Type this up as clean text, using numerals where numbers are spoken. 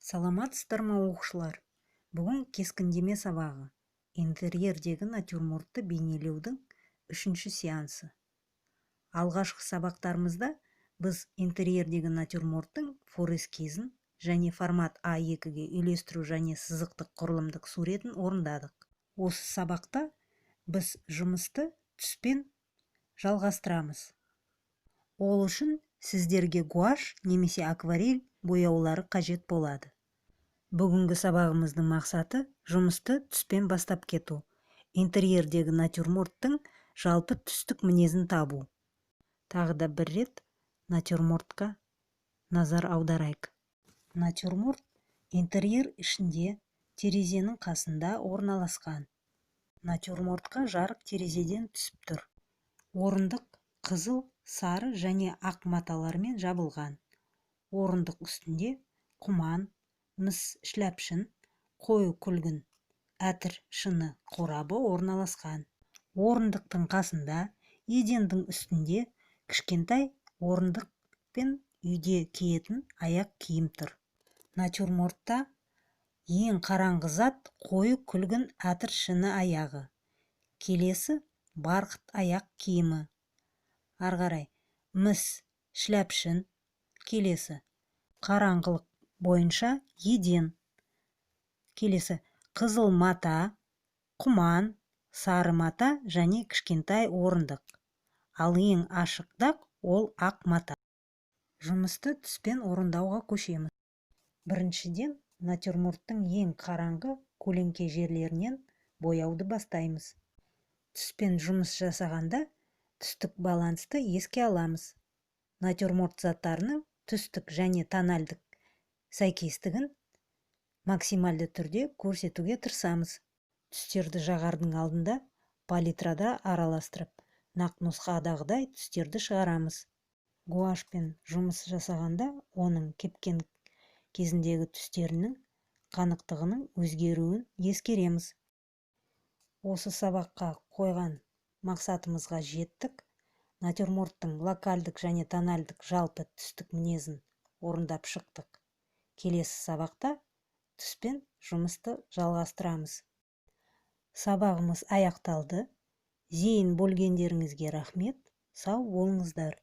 Саламатсыздар ма, оқушылар! Бүгін кескіндеме сабағы, интерьердегі натюрмортты бейнелеудің үшінші сеансы. Алғашқы сабақтарымызда біз интерьердегі натюрморттың форэскизін және формат А2-ге үйлестіру және сызықтық құрылымдық суретін орындадық. Осы сабақта біз жұмысты түспен жалғастырамыз. Ол үшін сіздерге гуашь немесе акварель бояулары қажет болады. Бүгінгі сабағымыздың мақсаты – жұмысты түспен бастап кету, интерьердегі натюрморттың жалпы түстік мінезін табу. Тағы да бір рет натюрмортқа назар аударайық. Натюрморт интерьер ішінде, терезенің қасында орналасқан. Натюрмортқа жарық терезеден түсіп тұр. Орындық қызыл, сары және ақ маталармен жабылған. Орындық үстінде құман, мыс шіләпшін, қою күлгін әтір шыны қорабы орналасқан. Орындықтың қасында, едендің үстінде кішкентай орындық пен үйде киетін аяқ киім тұр. Натюрмортта ең қараңғы зат – қою күлгін әтір шыны аяғы, келесі барқыт аяқ киімі, ары қарай мыс шіләпшін, келесі қараңғылық бойынша еден, келесі қызыл мата, құман, сары мата және кішкентай орындық, ал ең ашық дақ – ол ақ мата. Жұмысты түспен орындауға көшеміз. Біріншіден, натюрморттың ең қараңғы, көлеңке жерлерінен бояуды бастаймыз. Түспен жұмыс жасағанда түстік балансты еске аламыз. Натюрморт заттарының түстік және тональдық сәйкестігін максималды түрде көрсетуге тырысамыз. Түстерді жағардың алдында палитрада араластырып, нақ нұсқадағыдай түстерді шығарамыз. Гуашьпен жұмыс жасағанда оның кепкен кезіндегі түстерінің қанықтығының өзгеруін ескереміз. Осы сабаққа қойған мақсатымызға жеттік. Натюрморттың локальдік және тональдық жалпы түстік мінезін орындап шықтық. Келесі сабақта түспен жұмысты жалғастырамыз. Сабағымыз аяқталды. Зейін бөлгендеріңізге рахмет. Сау болыңыздар!